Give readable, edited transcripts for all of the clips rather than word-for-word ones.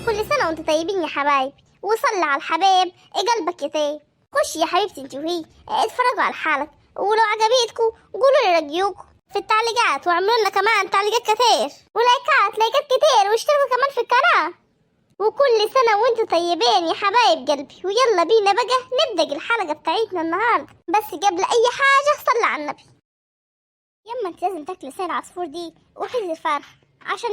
كل سنة وانتم طيبين يا حبايبي، وصلي على الحبايب قلبك يطيب. خشي يا حبيبتي انت وهي اتفرجوا على الحلقة، ولو عجبتكم قولوا لي رأيكم في التعليقات، واعملوا لنا كمان تعليقات كتير ولايكات لايكات كتير، واشتركوا كمان في القناة. وكل سنة وانتم طيبين يا حبايب قلبي. ويلا بينا بقى نبدأ الحلقة بتاعتنا النهاردة، بس قبل أي حاجة صلي على النبي. يما انت لازم تاكلي لسان العصفور دي وحزي الفرح عشان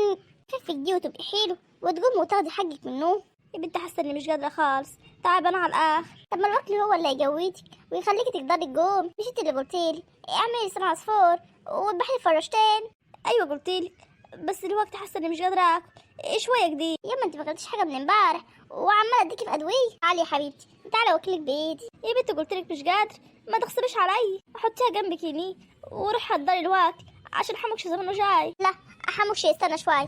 تفك دي وتبقي حلو وتقومي وتاخدي حقك من النوم. يا بنتي حاسه اني مش قادرة خالص، تعبانة على الاخر. طب ما الوكل هو اللي يقويتك ويخليكي تقدري تقوم، مش انت اللي قلتيلي اعملي لسان عصفور واذبحي لي فرشتين؟ ايوه قلتيلك، بس دلوقتي حاسه اني مش قادرة اكل شوية جديد. يما انت ما اكلتيش حاجة من امبارح وعماله اديكي في ادوية. تعالي يا حبيبتي تعالي واكلك بايدي. يا بنتي قلتلك مش قادر، ما تغصبيش علي، حطيها جنبك هني وروحي حضري الواكل عشان حموكش زمانه جاي. لا حموكش يستنى شوي،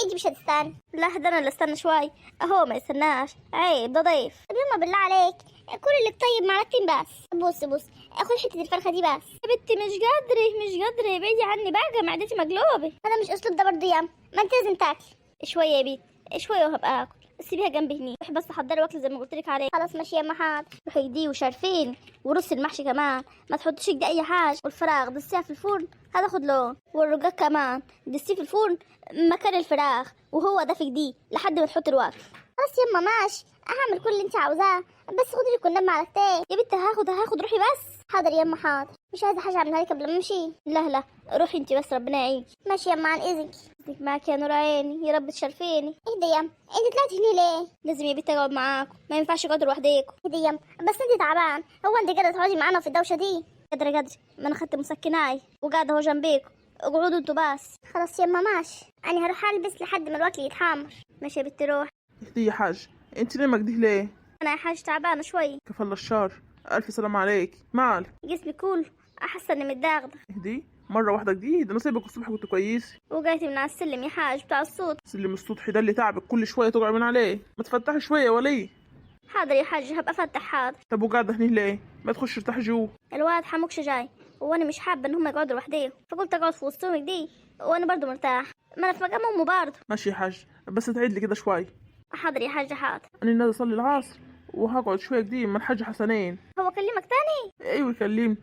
انت مش هتستنى. لا ده انا اللي استنى شوي، اهو ما يستناش، عيب ده ضيف. طب يما بالله عليك كل اللي طيب معلقتين بس. بص بص خد حتة الفرخه دي بس. يا بنتي مش قادرة مش قادرة، ابعدي عني بقى معدتي مقلوبة. هذا مش اسلوب ده برضه ياما، ما انت لازم تاكل شوية يا بنتي شوية وهبقى اكل، سيبيها جنبي هني، روحي بس حضري واكل زي ما قلت لك عليه. خلاص ماشي يا حاضر. روحي دي وشرفين ورص المحشي كمان، ما تحطيش كده اي حاجة. والفراخ دسيها في الفرن هتاخد لون، والرقاق كمان دسيه في الفرن مكان الفراخ وهو دافي دي لحد ما تحط الواكل. خلاص يما ماشي هعمل كل اللي انت عاوزاه، بس خدي لي كلنا معلقتين. يا بنتي هاخد روحي بس. حاضر يما حاضر، مش عايزه حاجة اعملها لك قبل ما امشي. لا لا روحي انت بس، ربنا يعينك. ماشي يما عن اذنك. اذنك معاك يا نور عيني، يا رب تشرفيني. اهدي يما انت طلعتي هني ليه؟ لازم يا بنتي اقعد معاكم، ما ينفعش اقعد لوحديكم. اهدي يما بس انت تعبان، هو انت قادرة تقعدي معانا في الدوشة دي؟ قادرة قادرة، ما انا خدت مسكناي وقاعدة اهو جنبيكم، اقعدوا انتوا بس. خلاص يما ماشي، انا هروح البس لحد ما الوكل يتحمر. ماشي يا بنتي روح. اهدي يا حاج، انت ليه مجدية ليه؟ انا يا حاج تعبانة شوي. كفل الشر، الف سلام عليك. مالك؟ جسمي كله احس اني متدغدغ. اهدي مرة واحدة جديد، انا سايبك الصبح كنت كويس. وقعت من على السلم يا حاج بتاع الصوت. سلم السطح ده اللي تعبك كل شوية تقع من عليه، ما تفتحي شوية وليه؟ حاضر يا حاج هبقى افتح حاضر. طب وقاعدة هني ليه؟ ما تخش ارتاح جوه. الواد حموكش جاي وانا مش حابة ان هم يقعدوا لوحديهم، فقلت اقعد في وسطهم دي وانا برضو مرتاح، ما انا في مقام امه برضو. ماشي يا حاج بس تعيد لي كده شوي. حاضر يا حاج حاضر. انا نازل اصلي العصر وهقعد شوية جديد مع الحاج حسنين. هو كلمك تاني؟ ايوه كلمني،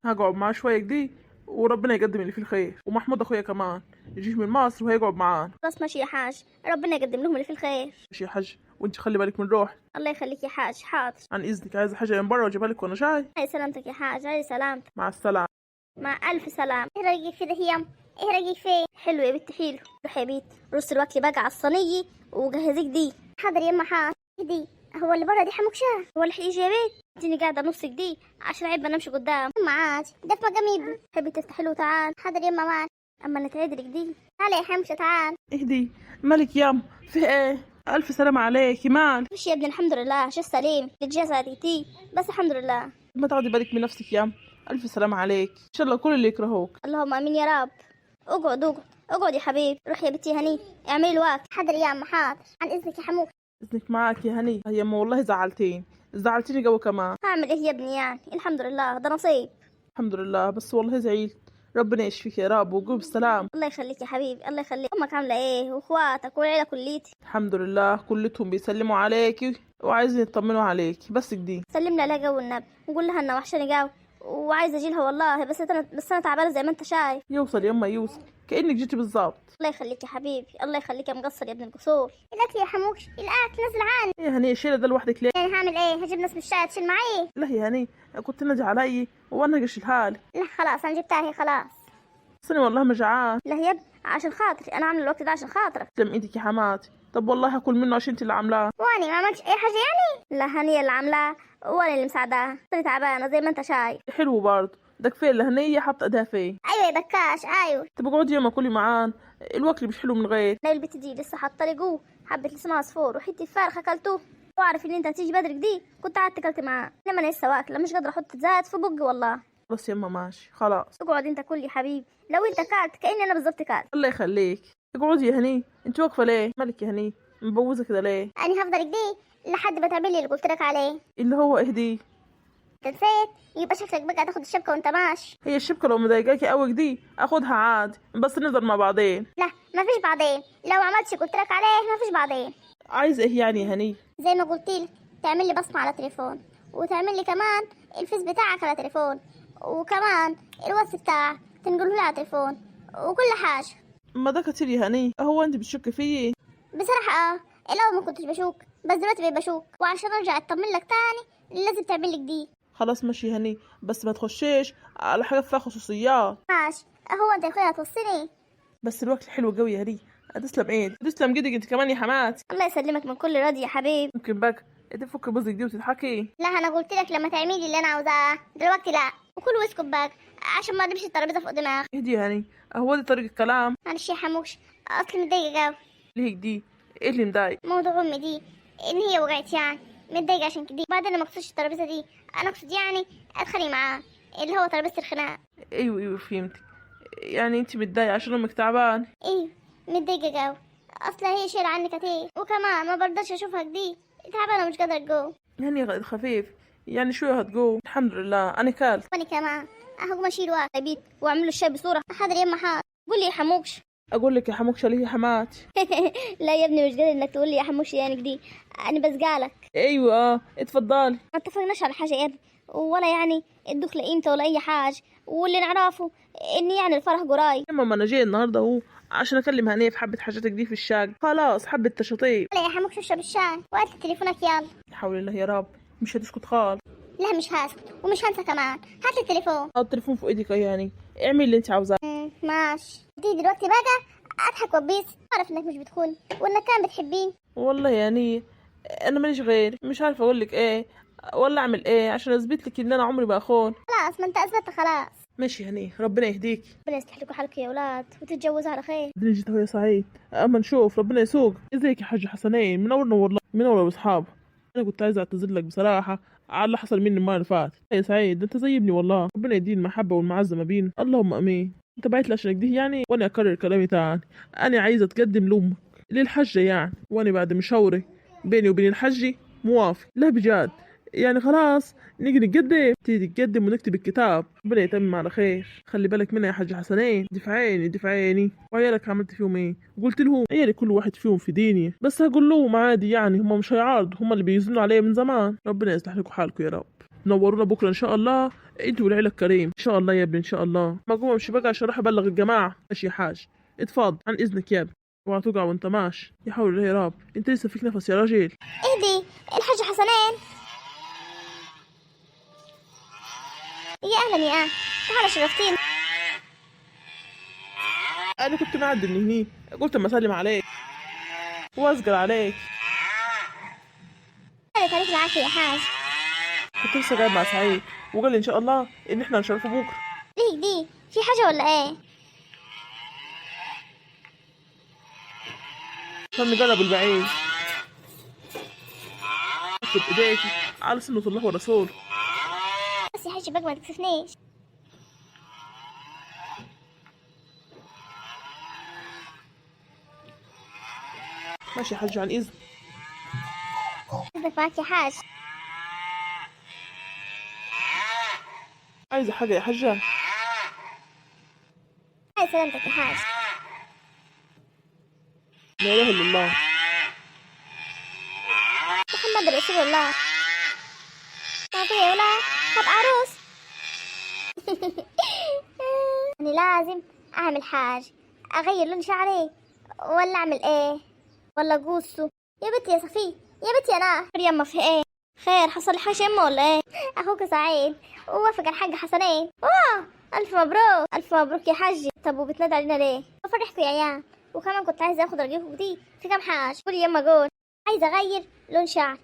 هقعد معاه شوية جديد وربنا يقدم اللي فيه الخير. ومحمود اخويا كمان يجيه من مصر وهيقعد معانا. خلاص ماشي يا حاج، ربنا يقدم لهم اللي فيه الخير. ماشي يا حاج، وانت خلي بالك من روحك. الله يخليك يا حاج حاضر. عن اذنك، عايزه حاجة من بره واجيبها لك وانا جاي. هاي سلامتك يا حاج، هاي سلامتك. مع السلامة. مع الف سلامه. ايه رايك في ده ياما؟ ايه رايك فيه؟ حلو يا بنت حلو. روحي يا بنت رص الوكل بقى على الصينية وجهزيك دي. حاضر يما حاضر. دي هو اللي بره دي حموكشه؟ هو اللي هيجي يا بنت؟ اديني قاعدة نصك دي عشان عيب ما نمشي قدام. يما عادي ده في مقام ابني. حبي تفتحي له تعال. حاضر يما ماشي. اما نتعدلك دي. تعالي يا حموكشه تعال. اهدي مالك يام، في ايه؟ الف سلامة عليك. مال؟ مش يا ابني الحمد لله شو سليم الجسد تي بس الحمد لله. ما تاخدي بالك من نفسك يام، الف سلامة عليك، ان شاء الله كل اللي يكرهوك. اللهم امين يا رب. اقعد اقعد اقعد يا حبيبي. روحي يا بنتي هني اعملي الواكل. حاضر ياما حاضر. عن اذنك يا حموكشه. اذنك معاك يا هني. يا يما والله زعلتيني زعلتيني قوي كمان. هعمل ايه يا ابني يعني، الحمد لله ده نصيب. الحمد لله بس والله زعلت، ربنا يشفيك يا رب وقوم بالسلام. الله يخليك يا حبيبي الله يخليك. امك عامله ايه واخواتك والعيلة كليتي؟ الحمد لله كلتهم بيسلموا عليكي وعايزين يطمنوا عليكي بس كدي. سلم لي عليها جو النبي وقول لها ان وحشاني جو وعايزه اجي لها والله، بس انا تعبانة زي ما انت شايف. يوصل يما يوصل، كأنك جيتي بالظبط. الله يخليك يا حبيبي الله يخليك يا مقصر يا ابن القصور. الاكل يا حموكش الاكل نزل عني. يا هني شيله ده لوحدك ليه؟ يعني هعمل ايه؟ هجيب ناس من الشارع تشيل معي؟ لا يا هني كنت نادي علي وانا اشيلها لك. لا خلاص انا جبتها هي خلاص. بس انا والله ما جعان. لا يا ابني عشان خاطري، انا عامله الوقت ده عشان خاطرك. تسلم ايدك يا حماتي. طب والله هاكل منه عشان انت اللي عاملاه. واني ما عملتش اي حاجة يعني؟ لا هنيه اللي عاملاه وانا اللي مساعداها، انا تعبانة زي ما انت شايف. حلو برضه ده كفاية اللي هنيه حاطه ايدها فيه. ايوه يا بكاش ايوه. طب اقعدي يما كلي معان، الوكل مش حلو من غير. لا البت دي لسه حاطه لي جوه حبه لسان عصفور وحتة فرخة اكلتوه، واعرف ان انت هتيجي بدري دي كنت قعدت اكلت معاه، انما انا لسه واكله مش قادرة احط زاد في بقي والله. خلاص يما ماشي خلاص. اقعد انت كل يا حبيبي، لو انت كلت كاني انا بالظبط كلت. الله يخليك اقعدي يا هني. انت واقفة ليه؟ مالك يا هني مبوزه كده ليه؟ انا هفضل كده لحد ما تعملي اللي قلت لك عليه. اللي هو اهدي. انت نسيت؟ يبقى شكلك بقى تاخد الشبكة وانت ماشي. هي الشبكة لو مضايقاكي قوي دي اخدها عادي، بس نفضل مع بعضين. لا مفيش بعدين، لو ما عملتش قلت لك عليه مفيش بعدين. عايزه ايه يعني يا هنيه؟ زي ما قلت لك، تعمل لي بصمة على تليفون، وتعمل لي كمان الفيس بتاعك على تليفون، وكمان الواتس بتاعك تنقله لي على تليفون، وكل حاجة. ما ده كتير يا هنيه، هو انت بتشك فيي؟ بصراحة الاول ما كنتش بشوك، بس دلوقتي بقيت بشوك، وعشان ارجع اطمن لك تاني لازم تعمل لك دي. خلاص ماشي يا هنيه، بس ما تخشيش على حاجة فيها خصوصيات. ماشي، هو انت يا اخويا هتوصيني؟ بس الوقت حلو قوي يا هنيه. تسلم ايه، تسلم جدك انت كمان يا حماتي. الله يسلمك من كل راضي يا حبيب. ممكن بقى تفك بوزك دي وتضحكي؟ لا انا قلت لك لما تعملي اللي انا عاوزاه دلوقتي لا، وكل واسكت بقى عشان ما ادمش الترابيزة فوق دماغك. اهدي يا هنيه، هو دي طريقه كلام؟ معلش يا حموكش، اصل متضايقة قوي. ليه دي؟ ايه اللي مضايق؟ موضوع امي دي ان هي وقعت يعني، متضايقة عشان كده. بعدين انا ما اقصدش الترابيزة دي، انا اقصد يعني اتخانق معاه اللي هو ترابيزة الخناق. ايوه فهمتك، يعني انت متضايقة عشان امك تعبان؟ ايوه متضايقة قوي، اصلا هي شايله عني كتير، وكمان ما برضاش اشوفها كدي تعبانة ومش قادرة تقوم. هني خفيف يعني شوية هتقوم. الحمد لله انا كلت. وانا كمان هقوم اشيل واحد. يا بيت، واعملوا الشاي بصورة. حاضر يما حاضر. قولي يا حموكش. اقول لك يا حموكش ليه يا حماتي؟ لا يا ابني مش قادر انك تقول لي يا حموكش يعني كدي، انا بسجالك. ايوه اتفضلي. ما اتفقناش على حاجة يا ابني، ولا يعني الدخلة امتى ولا اي حاجة، واللي نعرفه ان يعني الفرح قراي. يا ماما انا جاي النهارده اهو عشان اكلم هنيه في حبه حاجاتك دي في الشاي. خلاص حبه تشطيب. لا يا حموكش اشرب الشاي وقت تليفونك يلا. لا حول الله يا رب، مش هتسكت خالص. لا مش هسكت ومش هنسى كمان، هات لي التليفون. التليفون في ايدك يعني، اعملي اللي انت عاوزاه. ماشي. دي دلوقتي بقى اضحك وابيس، اعرف انك مش بتخون وانك كان بتحبيني. والله يعني انا ماليش غير، مش عارفه اقول لك ايه ولا اعمل ايه عشان اثبت لك ان انا عمري ما اخون. خلاص ما انت اثبتت خلاص. ماشي هني، ربنا يهديك. ربنا يصلح لكم حالكم يا اولاد وتتجوزوا على خير. اديني جيت اهو يا سعيد، اما نشوف ربنا يسوق. ازيك يا حاج حسنين؟ منورنا والله، منور باصحابه. انا كنت عايزه اعتذر لك بصراحة على اللي حصل مني المرة اللي فاتت يا سعيد، ده انت زي ابني والله. ربنا يدين المحبة والمعزه ما بينا، اللهم امين. انت بعت لي عشان كده يعني، وانا اكرر كلامي تاني، انا عايزه اتقدم لامك للحجة يعني، وانا بعد مشاوري بيني وبين الحجة موافق. لا بجد يعني خلاص نيجي نتقدم، تيجي تتقدم ونكتب الكتاب. ربنا يتمم على خير. خلي بالك منها يا حاج حسنين، دفعيني دفعيني. وعيالك عملت فيهم ايه؟ قلت لهم عيالي كل واحد فيهم في ديني، بس هقول لهم عادي يعني، هم مش هيعارضوا، هم اللي بيزنوا عليا من زمان. ربنا يصلح لكم حالكم يا رب. نورونا بكره ان شاء الله انتوا والعيلة الكريم. ان شاء الله يا ابني ان شاء الله. ما اقوم امشي بقى عشان اروح ابلغ الجماعة. ماشي يا حاج، اتفضل عن اذنك يا ابني. اوعى تقع وانت ماشي. يا حول الله يا رب، انت لسه فيك نفس يا راجل. اهدي الحاج حسنين. يا اهلا يا اهلا، تعالى شرفتينا. انا كنت معدي من هني، قلت اما اسلم عليك واسجل عليك. قالت عليك العافية يا حاج. كنت لسه قاعد مع سعيد وقال لي ان شاء الله ان احنا هنشرفه بكره. ليه دي في حاجة ولا ايه؟ عشان نجرب البعيد. اكتب ايديك على سنة الله ورسوله. بس يا حاج بقى ما تكسفنيش. ماشي يا حاج عن اذن. اذنك معاك يا حاج. عايزه حاجة يا حاجة؟ هاي سلامتك يا حاج. لا اله الا الله محمد رسول الله. معقول يا ولاد هبقى عروس؟ أنا لازم أعمل حاجة، أغير لون شعري ولا أعمل إيه ولا أقصه. يا بنتي يا صفية، يا بنتي أنا. يما في ايه؟ خير حصل لي حاجة يما ولا ايه؟ أخوك سعيد ووافق الحاج حسنين. الف مبروك، الف مبروك يا حاج. طب وبتنادي علينا ليه؟ بفرحكوا يا عيال، وكمان كنت عايزة آخد رأيكم دي في كام حاجة. قولي يما قول. عايزة أغير لون شعري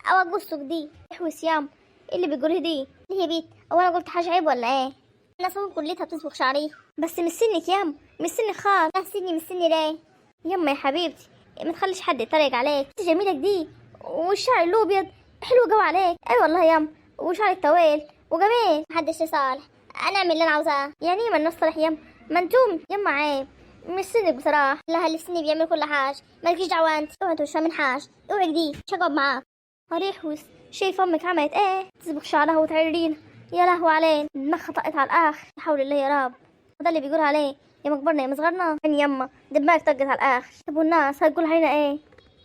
أو أقصه دي. احوس يام، ايه اللي بيقوله دي؟ ليه يا بيت؟ هو أنا قلت حاجة عيب ولا إيه؟ الناس كليتها بتصبغ شعري. بس مش سنك يام، مش سنك خالص. لا سني مش سني ليه؟ يما يا حبيبتي ما تخليش حد يتريق عليك، انت جميلة دي والشعر الابيض حلو قوي عليك. اي والله يام، وشعرك طويل وجميل. محدش يصالح، انا اعمل اللي انا عاوزاه. يعني ايه ما الناس صالح يام؟ ما انتم يما عيب، مش سنك بصراحة. لا اللي في سني بيعمل كل حاجة، مالكيش دعوه انت. اوعي انت مش فاهمين حاجة، اوعي دي مش هقعد معاك. هريحوس شايفه امك عملت ايه؟ تصبغ شعرها وتعرينا، يا لهو علينا، دماغها طقت على الاخر. لا حول الله يا رب، ده اللي بيقول عليه يا ما كبرنا يا ما صغرنا. يعني يما دماغك طقت على الاخر. طب والناس هتقول علينا ايه؟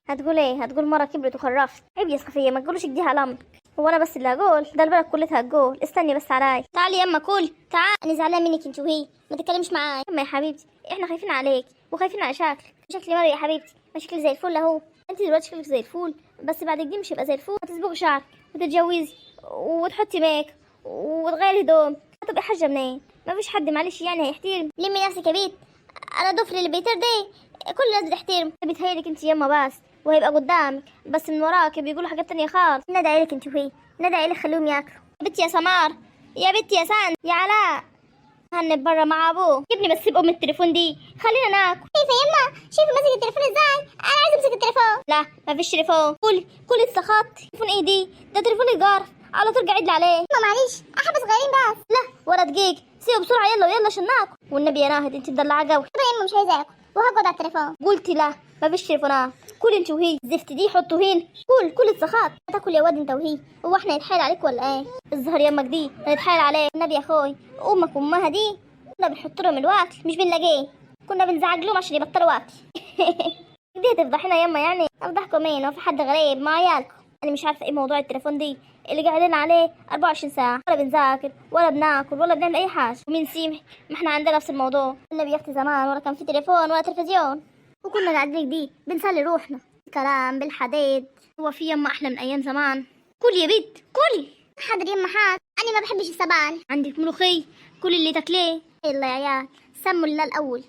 هتقول ايه؟ هتقول مرة كبرت وخرفت. عيب يا صفيه، ما تقولوش اديها لامك. هو انا بس اللي هقول؟ ده البلد كلها هتقول. استني بس عليا. تعالي يما كل، تعال. انا زعلانة منك انت وهي، ما تتكلمش معايا. يما يا حبيبتي احنا خايفين عليك وخايفين على شكلك. شكلي ماله يا حبيبتي؟ ما شكلي زي الفل اهو. انت دلوقتي شكلك زي الفول، بس بعد كده مش هيبقى زي الفول. هتصبغي شعرك وتتجوزي وتحطي make وتغيري هدوم، هتبقي حاجة منين؟ مفيش حد معلش يعني هيحترم. لمي نفسك يا بيت، انا ضفري اللي بيطير ده كل الناس بتحترم. بيتهيألك انت يما بس، وهيبقى قدامك، بس من وراك بيقولوا حاجات تانية خالص. ندى عيلك انت وهي، ندى عيلك، خليهم ياكلوا. يا بنتي يا سمار، يا بنتي يا سان، يا علاء، هنب بره مع ابوه. جبني بس سيب ام التليفون دي، خلينا ناكل. شايفه يما؟ شايفه ماسك التليفون ازاي؟ انا عايزه امسك التليفون. لا مفيش تليفون. كلي كلي اتسخطت. تليفون ايه دي؟ ده تليفون الجار، على طول قاعد لي عليه. يما معلش، احب صغيرين بس. لا ولا دقيق، سيبه بسرعة، يلا يلا عشان ناكل. والنبي يا ناهد انت مدلعه قوي. طب يما مش عايزه اكل وهقعد على التليفون. قلت لا مفيش تليفونات. كل انت وهي الزفت دي حطوا هنا. كل كل اتسخط. تاكل يا واد انت وهي، هو احنا نتحايل عليك ولا ايه؟ الظهر يمك دي هنتحايل عليك. النبي يا اخوي، امك وامها دي كنا بنحط لهم الواكل مش بنلاقيه، كنا بنزعج لهم عشان يبطلوا اكل. دي هتفضحنا يما يعني. افضحكم مين؟ هو في حد غريب مع عيالكم؟ انا مش عارفه ايه موضوع التليفون دي اللي قاعدين عليه 24 ساعة، ولا بنذاكر ولا بناكل ولا بنعمل اي حاجة. ومين سيمح؟ ما احنا عندنا نفس الموضوع. النبي يا اختي زمان ولا كان في تليفون ولا تلفزيون، وكنا قاعدين دي بنسلي روحنا كلام بالحديد. هو في يما احلى من ايام زمان؟ كل يا بنت كل. حاضر يما حاضر، انا ما بحبش السبان. عندك ملوخية، كل اللي تاكليه. يلا يا عيال سموا الله الاول.